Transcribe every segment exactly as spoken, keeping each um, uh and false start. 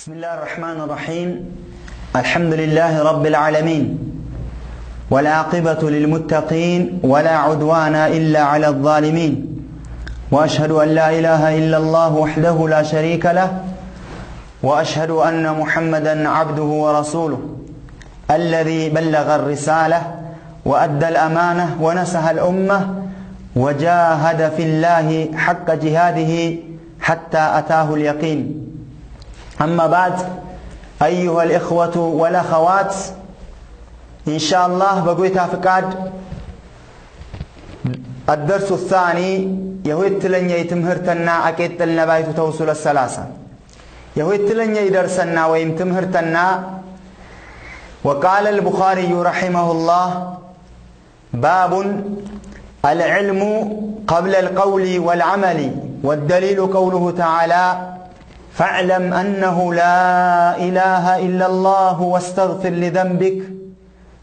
بسم الله الرحمن الرحيم. الحمد لله رب العالمين. والعاقبة للمتقين ولا عدوان إلا على الظالمين. وأشهد أن لا إله إلا الله وحده لا شريك له. وأشهد أن محمدا عبده ورسوله. الذي بلغ الرسالة وأدى الأمانة ونصح الأمة وجاهد في الله حق جهاده حتى أتاه اليقين. أما بعد، أيها الإخوة والأخوات، إن شاء الله، بقويتها فكاد الدرس الثاني، يهويت لن يتمهر تنا أكيد لنا بايت توصل الثلاثة. يهويت لن يدرسنا ويمتمهر تنا. وقال البخاري رحمه الله: باب العلم قبل القول والعمل، والدليل قوله تعالى: فاعلم أنه لا إله إلا الله واستغفر لذنبك،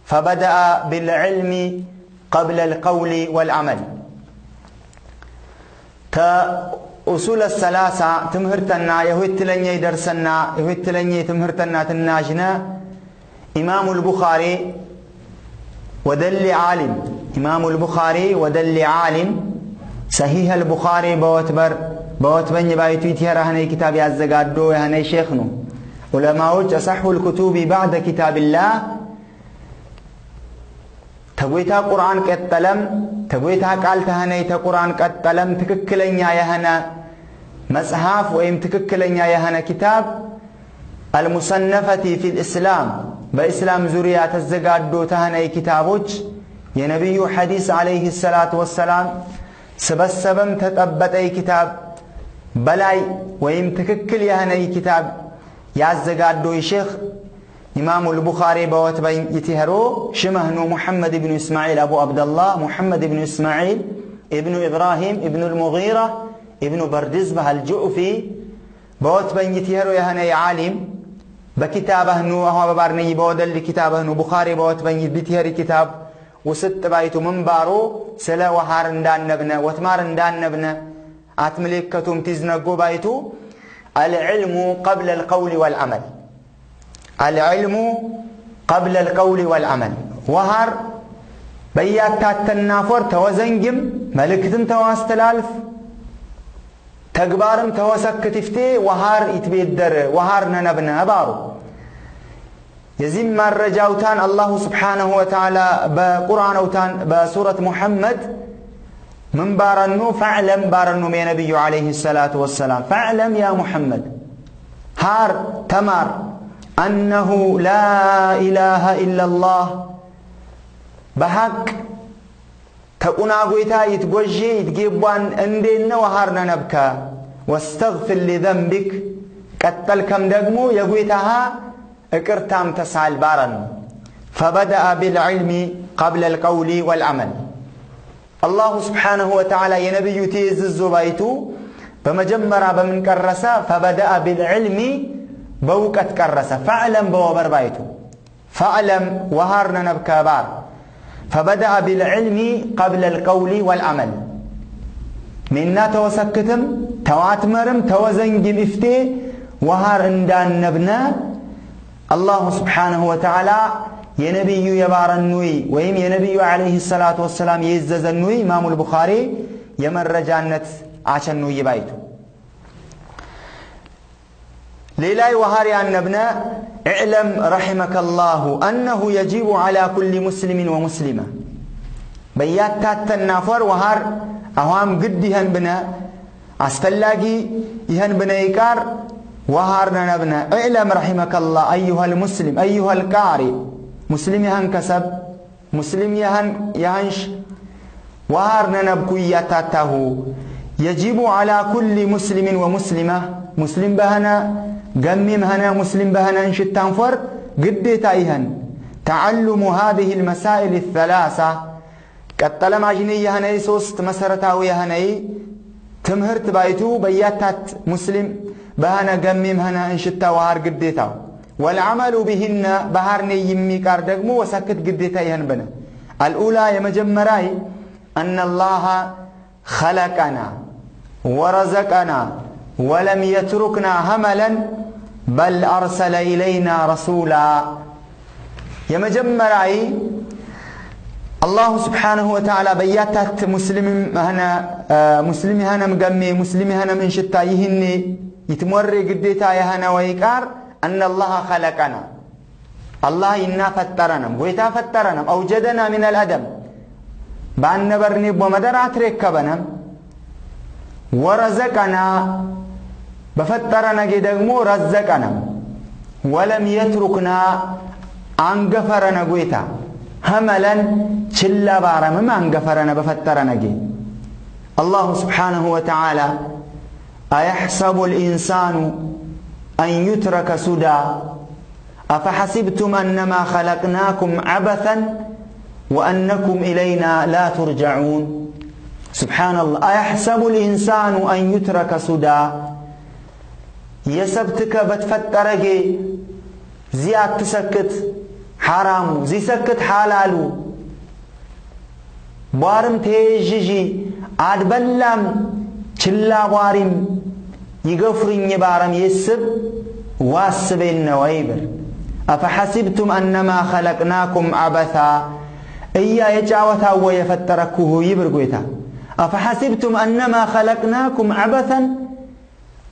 فبدأ بالعلم قبل القول والعمل. Ка усул ас-саласа тымхыртанна, я хӀуттиланней дарсанна, я хӀуттиланней тымхыртанна тыннажна, Имамул Бухари ва далли гӀялим. Имамул Бухари ва далли гӀялим. Сахихал Бухари баватбар, баватбанни байтуй тяра гьанай китаб яззагадду, гьанай шейхну. Уламауч асахӀул кутуби баъда китабилла. Тагуйта Кьуръан кьетталам, тагуйта кьалта гьанайта Кьуръан кьетталам, тыккиланняя гьана мазгьаб ва им тыккиланняя гьана китаб, Ал-Мусаннафати фил Ислам, ба ислам зуриятас загадду тагьанай китабуч, я Набию хӀядис, алейхиссалату вассалам, сабассабам татаббатӀай китаб, балай ва им тыккил я гьанай китаб яззагадду шейх, Имамул Бухари баватбан ити гьару, шимагьну МухӀяммад ибн ИсмягӀил Абу Абдалла, МухӀяммад ибн ИсмягӀил ибн Ибрагьим ибн ал-Мугъира ибн Бардизбагь ал-Жуъфи баватбан ити гьару, яхӀнай гӀялим, ба китабагьну, гьава барни бавадалли китабагьну, Бухари баватбан бити гьари китаб, усат байту ман бару, села ва гьарндан набна, ватмарндан набна, атмликкатум тизнагу байту, ал-гӀилму къабла ал-къавли вал-гӀамал. Ал-гӀилму къабла ал-къавли вал-гӀамал. Ва гьар баяттаттан нафар тавазангим, маликдин тавасталалф, тагбарим тавасаккатифти ва гьар итбеддар, ва гьар нанабна бару. Язим марра жавтан Аллаху субхӀянаху ва тагӀяла ба Кьуръан автан ба сурат МухӀяммад, Мин баранну, фаълам баранну, я Набию, алейхиссалату вассалам. Фаълам, я МухӀяммад. Гьар тамар, аннаху ла иляха иллаллах. БахӀякь такӀунагуйта ит гожжи, ит гибван анденна ва гьар нанабка. Вастагъфир ли занбик. КӀаттал кам дагму, ягуйтаха, икӀиртамтас гьалбаран. Фабадаа бил гӀилми къаблал къавли вал гӀамал. Аллаху субхӀянаху ва тагӀяла я Набиюти изиззубайту, бамажаммара баминкарраса, фабадаа бил гӀилми, бавкӀаткарраса, фагӀлам бавабарбайту. ФагӀлам ва гьар нанабкабар. Фабадаа бил гӀилми къаблал къавли вал гӀамал. Минна тавасаккатам, таватмарам, тавазангим ифте ва гьар индан набна, Аллаху субхӀянаху ва тагӀяла я Набию ябараннуй, ва им я Набию, алейхиссалату вассалам, еззазаннуй, Имамул Бухари, я марра жаннат гӀячаннуй ибайту. Лилай ва гьар яннабна, اعلم رحمك الله أنه يجب على كل مسلم ومسلمة. Баяттаттан нафар ва гьар авам гиддихан бина, Асталлаги ихан бинайкар ва гьарнанабна. اعلم رحمك الله أيها المسلم أيها القارئ. Муслим яхан касаб, муслим яхан, яханш ва гьарнанаб куйятатаху. يجب على كل مسلم ومسلمة. Муслим багьана, гаммим гьана, муслим багьана иншиттан фар гиддета ихан. تعلم هذه المسائل الثلاثة. КӀаттала мажни яхӀнай, сост масаратав яхӀнай, тымхӀерт байту, баяттат муслим багьана, гаммим гьана, иншитта ва гьар гиддетав. Вал гӀямалу бихӀинна, багьарни иммикӀар дагму ва саккат гиддета яхӀнбана. Ал-ула, я мажаммарай, анналлаха халакана ва разакана ва лам ятрукна гьамалан بل أرسل إلينا رسولا. Ямаджаммарай, Аллагьу субхӀянаху ва тагӀяла баятат муслим гьана, э, муслим гьанам гамми, муслим гьанам иншитта ихинни, итмуарри гиддетая гьана ва икӀар, أن الله خلقنا. Аллагь инна фаттаранам, гойта фаттаранам, أوجدنا من العدم. Баннабарни бамадар атреккабанам. ورزقنا, бафаттаранаги дагму رزقنا. ولم يتركنا, ангафарана гойта. هملا, чиллабарамим ангафарана бафаттаранаги. Аллагьу субхӀянаху ва тагӀяла, أيحسب الإنسان أن يترك سدى. أفحسبتم أنما خلقناكم عبثا وأنكم إلينا لا ترجعون. سبحان الله. أيحسب الإنسان أن يترك سدى. Ясабтика батфаттараги, зи аттисаккит хӀяраму, зи саккит хӀялалу. Барим тежжижи, адбаллам чилла барим, игафринни барам ессиб, вассиб энна вайбир. أفحسبتم أنما خلقناكم عبثا. Ия, я чавата ва я фаттараккуху ибир гойта. أفحسبتم أنما خلقناكم عبثا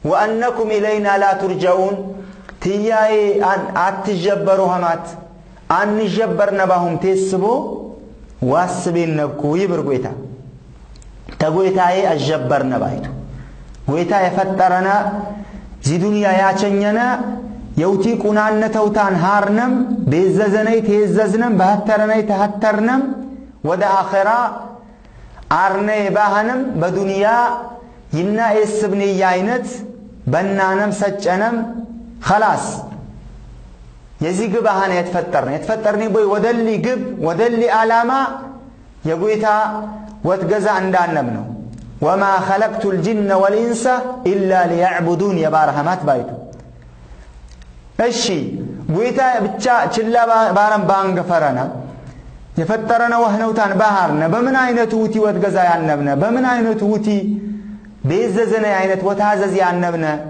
وأنكم إلينا لا ترجعون. Тияе ан аттижаббару гьамат, аннижаббар набагьум тессибу, вассибин набку ибир гойта. Тагойтае ажаббар набайту. Гойтае фаттарана, зи дунъя ячанняна, явти кунанна тавтан гьарнам, беззазанай теззазнам, багьаттаранай тагьаттарнам, ва да ахира, Арне багьанам ба дунъя, инна эсибни яйнат, баннанам саччанам, халас. Язиги багьана ятфаттарни. Ятфаттарни буй вадалли гиб, вадалли алама, ягуйта ватгаза анданнабну. وما خلقت الجن والإنس إلا ليعبدون, я бархӀамат байту. Эши, гуйта бичча чилла ба-, барам банга фарана. Я фаттарана вахнаутан багьарна. Бамин айнат ути ватгаза яннабна. Бамин айнат ути беззазана айнат ватазаз яннабна.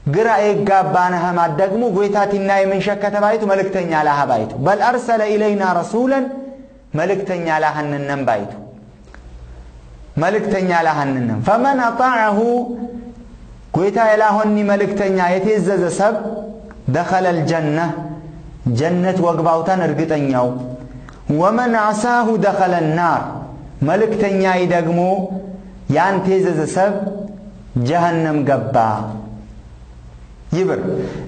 Гира эгга бана гьама дагму гуйта тиннай мин шакката байту, маликтанняла гьабайту. بل أرسل إلينا رسولا, маликтанняла гьаннаннан байту. Маликтанняла гьаннаннан. فمن أطاعه, гуйта илахунни маликтанняла теззаза саб, دخل الجنة, жаннат вагбаутан аргитанняв. ومن عصاه دخل النار, маликтанняла дагму ян теззаза саб, жагьаннам габба. Ибр.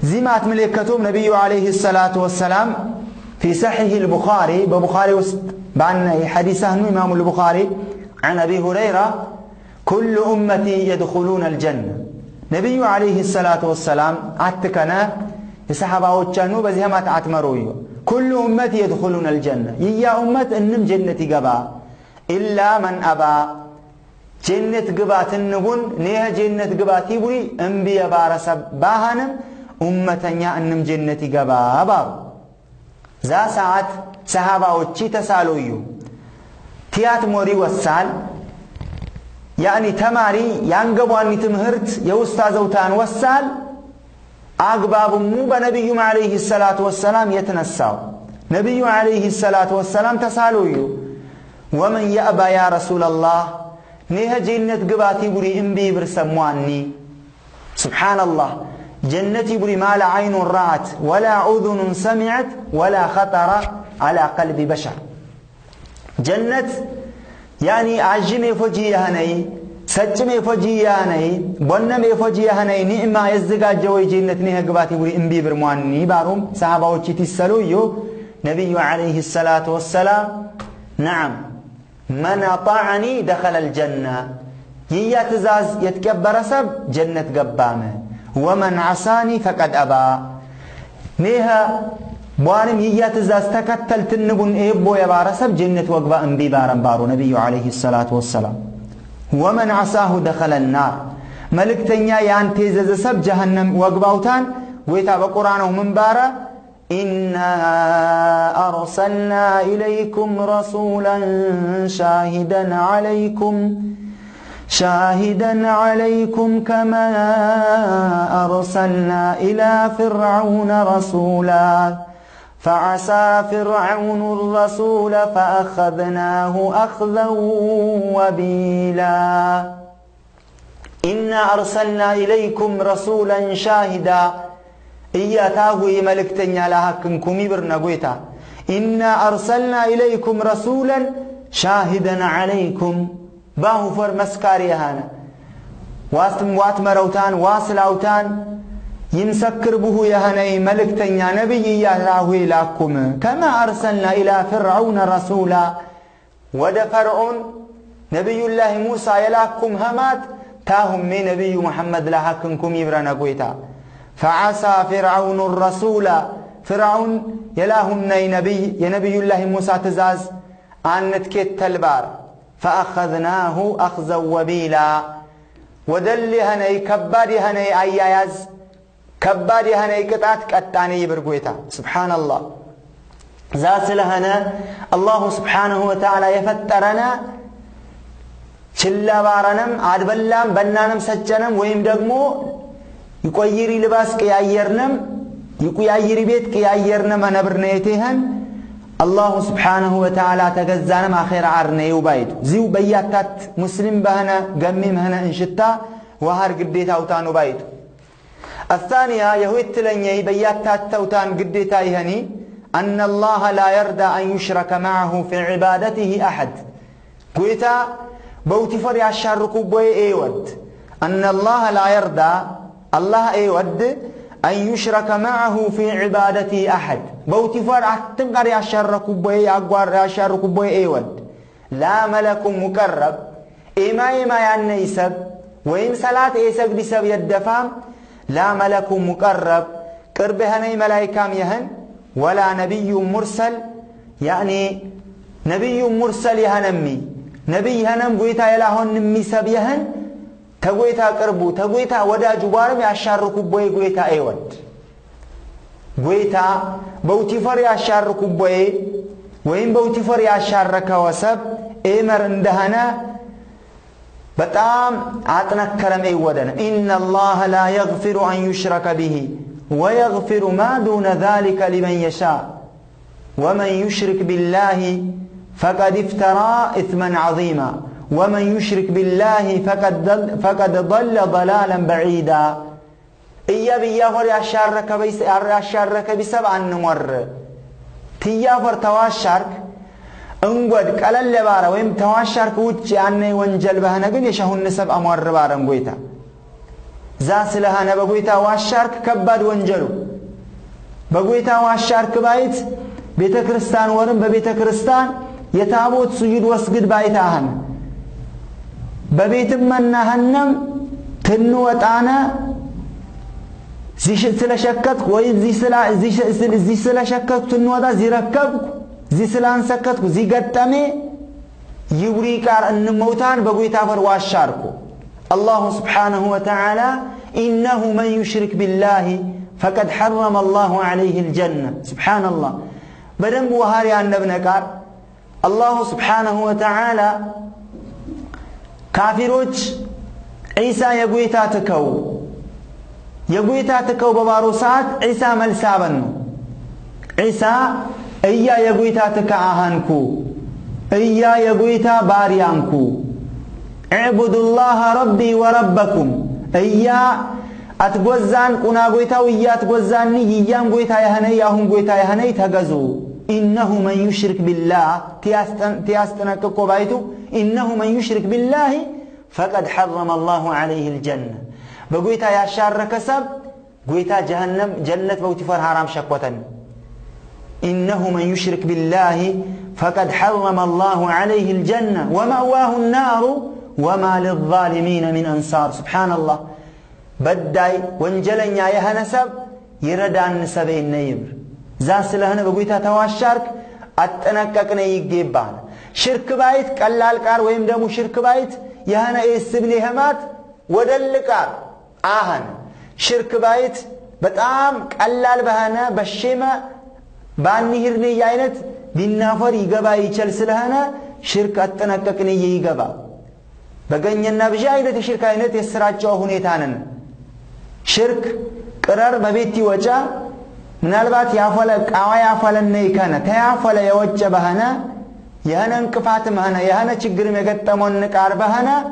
Зимат млекатум Набию алейхиссалату вассалам фи Сахихил Бухари, ба Бухари ус-, банна и хадис ахну имамул Бухари, عن أبي هريرة: كل أمتي يدخلون الجنة. Набию алейхиссалату вассалам аттикана, и сахаба уччану базихамат атмаруйу. كل أمتي يدخلون الجنة. Ия уммат инним женнати габа. إلا من أبى. Женнет гибатиннигун, неха женнет гибати бури, имбия бараса багьанам, умматанья анним женнети габа бару. За сагьат сахаба учи тасалую. Тият мори вассал, яъни тамари, янгабуанни тимгьирт, я устазавтан вассал, Агбаб умму ба Набиюм алейхиссалату вассалам ятнассав. Набию алейхиссалату вассалам тасалую: ومن يأبى يا رسول الله؟ Неха женнет гибати бури имби бирса муанни. Субханаллах. Женнети бури ما لا عين رأت ولا أذن سمعت ولا خطر على قلب بشر. Жаннат, яъни, гӀяжи мефоджи яхӀнай, сачи мефоджи яхӀнай, бонна мефоджи яхӀнай, ниъма эззигаджа вай жаннат нехӀе гибати бури имби бирмуанни барум, сахаба учи тиссалую, Набию алейхиссалату вассалам, نعم, من أطاعني دخل الجنة. Иятизаз яткӀяббара саб, жаннат габбаме. ومن عصاني فقد أبى. Неха барим иятизаз такатталтиннигун эббоя бара саб, жаннат вагба имби барам бару Набию алейхиссалату вассалам. ومن عصاه دخل النار. Маликтанья ян тезаза саб, жагьаннам вагбаутан, вайтаба Кьуранов мин бара, إنا أرسلنا إليكم رسولا شاهدا عليكم شاهدا عليكم كما أرسلنا إلى فرعون رسولا فعصى فرعون الرسول فأخذناه أخذا وبيلا. إنا أرسلنا إليكم رسولا شاهدا. Ийя тагу и маликтаняла гьаккункум ибирна гуйта. إنا أرسلنا إليكم رسولا شاهدا عليكم. Багьуфар маскари яхӀяна. Ватмараутан, василаутан, имсаккир бугьу яхӀяна и маликтаня набий, ийя тагу илаккум. كما أرسلنا إلى فرعون رسولا. Вада ФаргӀун, Набиюллахи Муса ялаккум гьамад, тагьумми Набию МухӀяммадла гьаккункум ибрана гуйта. فعصى فرعون الرسول. ФиргӀун ялагьуннай набий, я Набиюллахи Муса тазаз аннат кетталбар. فأخذناه أخذا وبيلا. Вадалли гьанай, каббари гьанай айяяз, каббари гьанай кьатӀат кьатӀани ибиргуйта. СубхӀаналлагь. Засила гьана Аллагьу субхӀанаху ва тагӀяла яфаттарана, чиллаваранам, гӀядбаллам, баннанам, саччанам, ваим дагму, юкьяйири либас кьяйернам, юкьяйири бет кьяйернам анабирнетихӀен, Аллагьу субхӀанаху ва тагӀяла тагаззанам ахира арнею байт. Зив байятат Муслим багьана, гаммим гьана иншитта, ва гьар гибдетаутану байт. الثانية, я хӀуйттиланней баяттаттаутан гиддетаихӀени, أن الله لا يرضى أن يشرك معه في عبادته أحد. Гуйта, бавтифар яшаррукуббай эвад. أن الله لا يرضى, Аллагь эвад, أن يشرك معه في عبادته أحد. Бавтифар аттим кьар яшаррукуббай, агвар яшаррукуббай эвад. Ла малакун мукарраб, эма-эма янна исаб, ва им салат эсагби саб яддафа, ла малакун мукарраб, кӀарбихӀянай малайкам яхӀен, ва ла набийюн мурсал, яъни набийюн мурсал яхӀенамми, набий яхӀенам гуйта ялахӀуннимми саб яхӀен, Тагуйта кӀарбу, тагуйта вада жубарми ашаррукуббай гуйта эвад. Гуйта бавтифар яшаррукуббай, ва ин бавтифар яшарракава саб, эмар ндагьана, батӀам гӀятӀнаккарам эвадан. إن الله لا يغفر أن يشرك به ويغفر ما دون ذلك لمن يشاء. ومن يشرك بالله فقد افترى إثما عظيما. ومن يشرك بالله فقد ضل، فقد ضل ضلالا بعيدا. Ийя бияхъур яшарракабис-, яр-, яшарракабисаб аннумар. Тияфар тавашарк, унгвад калаллебара, вем тавашарк уччи аннай ванжал багьанагин яшагьунни саб амарра барангуйта. Засила гьана багуйта вашшарк каббад ванжалу. Багуйта вашшарк баит, бетакристан варум ба бетакристан, я табут сужуд васгид баит ахан. Ба бетимман нагьаннам тынну ватана, зи ш-, сила шаккат, ва зи сила, зи ш-, зи сила шаккат тынну вата, зи раккаб, зи сила ансаккат, зи гаттами, Юрикар аннумаутан багуйтафар вашшарку. Аллаху субханаху ва тааля, «Иннаху ман юшрик биллахи, факад харрама Аллаху алейхил жанна». Субханаллах. Барам вахари аннабнакар. Аллаху субханаху ва тааля кафируч ГӀиса ягуйтатакав. Ягуйтатакав бабарусад ГӀиса малсабанну. ГӀиса, ийя ягуйтатака аханку. Ийя ягуйта барянку. «Игьбудуллаха рабби ва раббакум». Ийя атгваззан кунагуйта, ийя атгваззанни, ийянгуйта яханай, яхунгуйта яханай тагазу. «Иннаху ман юшрик биллах». Тиастан-, тиастанакка кобайту. «Иннаху ман юшрик биллахи, факад харрама Аллаху алейхил жанна». Багуйта яшарра касаб, гуйта жагьаннам, жаннат бавтифар харам шакватан. «Иннаху ман юшрик биллахи, факад харрама Аллаху алейхил жанна, ва маъваху нару, ва ма лиззалимина мин ансар». Субханаллах. Баддай, ванжалан яяхана саб, ирадан саб иннаиб. Засила гьана багуйта тавашарк, аттанаккакна иггиббан. Ширк байт, каллал кар ваимдаму ширк байт, яхана эсибли хамат, Вадалликар, ахӀен, ширк байт, батӀам кьаллал багьана, башшема, банни гьирни яйнат, диннафар игабаичал силгьана, ширк аттанаккакни игаба. Баганьян набжи айнати ширк айнати сраччо гьунетанан. Ширк кьрар бабетти вача, муналбат яфала, кьава яфала нейкана, та яфала явачча багьана, яна инкъфатым гьана, яна чиггирим ягаттаманна кьар багьана,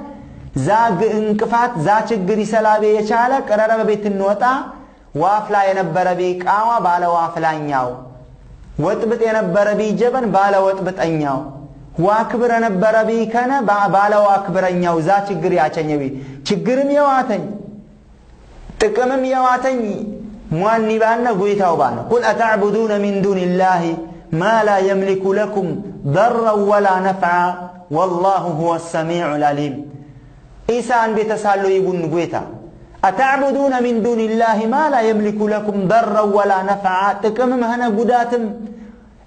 за г-, инкъфат, за чиггири салабе ячала, кьрара бабетти нуата, Вафла янаббараби кьава бала вафланняв. ВатӀбитӀ янаббараби жабан бала ватӀбитӀанняв. Вакбир янаббараби кана ба-, бала вакбиранняв. За чиггири ачаньяви. Чиггирим яватань. ТӀикӀимим яватань. Муанни банна гуйтав бана. قل أتعبدون من دون الله ما لا يملك لكم ضرا ولا نفعا والله هو السميع العليم. Иса анби тасаллу ибун гуйта. أتعبدون من دون الله ما لا يملك لكم ضرا ولا نفعا. ТӀикӀимим гьана гудатим.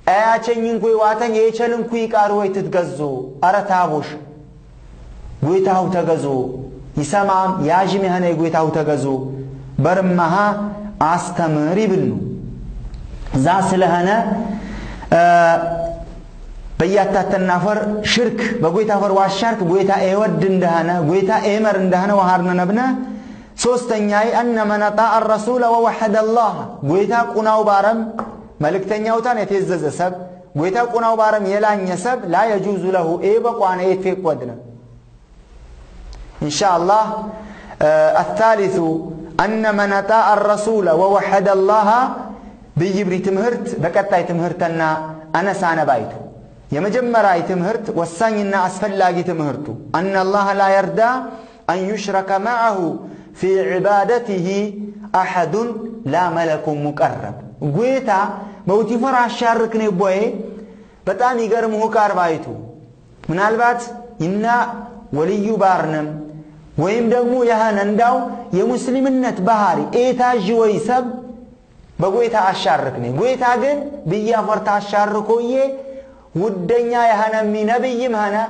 Аячен юнкуй ватан ечалун куй кӀар вайтит газзу. Ара табуш. Гуйта гьавта газу. Исамам яжими гьана гуйта гьавта газу. Бармаха астамри бирну. Засила гьана, э, Баяттатан нафар ширк, багуйтафар ва шарк, гуйта эвар диндагьана, гуйта эмар диндагьана ва гьарна набна. Состан яй, أن من أطاع الرسول ووحد الله. Гуйта кунав барам, маликтан явтан этеззаза саб. Гуйта кунав барам елан ясаб, لا يجوز له, эба кwana эт феквадна. Иншааллагь, э, الثالث أن من أطاع الرسول ووحد الله, бигибри тимхӀурт, бакӀаттай тимхӀуртанна ана сана байту. Я мажаммарай тимхӀурт, ва санина асфаллаги тимхӀурту. أن الله لا يرضى أن يشرك معه في عبادته أحد لا ملك مقرب. Гуйта, баутифара шаррикне бое, батӀа мигар мухукар байту. Муналбат имна валию барнам, ваим дагму яханандав, я муслиминнат багьари, эта живой саб, багуйта ашаррикни. Гуйта гин, бияфарта ашаррикуе, удданя яханамми набиим хана,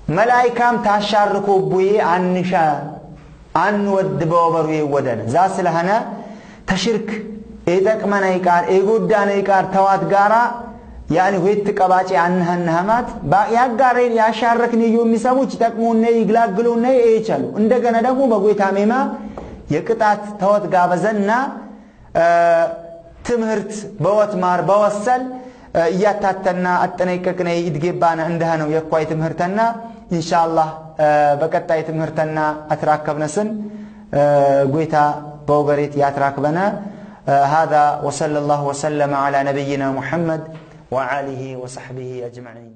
малайкам та ашаррикубуе анниша. Ан вадди бавабар виеввадан. Засила гьана, та ширк, э тӀакӀмана икӀар, э гуддана икӀар, тават гара, яни хӀетти кабачи анна гьанна гьамат, ба-, яггар ил я шарракни юми сабучи тӀакӀмунне, иглаглунне, э чалу. Ундагана дагу багуй тамима, я китат тават габазанна, Э, тимхӀурт бават мар бавассал, э, я таттанна аттанайкакнай идгеббана индагьанав якквай тимхӀуртанна, иншаллагь, э, бакӀаттай тимхӀуртанна атраккабнасун, э, гуйта бавгарит я атракбана. Э, هذا وصلى الله وسلم على نبينا محمد وآله وصحبه أجمعين.